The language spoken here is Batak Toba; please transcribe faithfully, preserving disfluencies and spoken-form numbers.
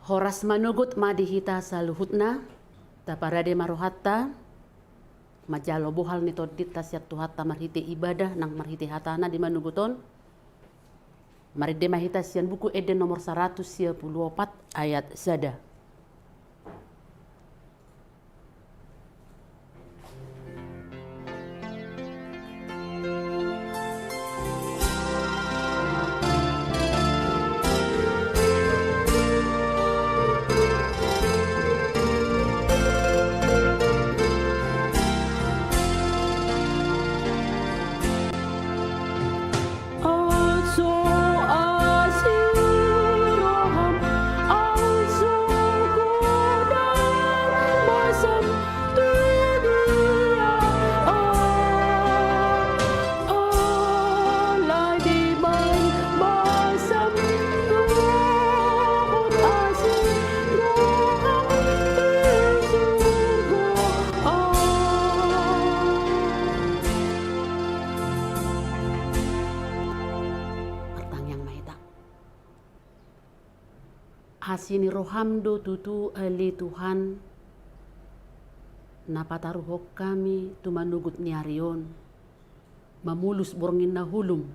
Horas manogot ma di hita saluhutna. Taparade ma rohanta manjalo bohal ni tondinta sian Tuhanta marhite ibadah nang marhite hatana di manogot on. Marende ma hita sian Buku Ende nomor saratus sia pulu opat, ayat sada. Martangiang ma hita. Asi ni roham do tutu ale Tuhan, na pataruhon hami tu manogot ni ari on, mamolus borngin na holom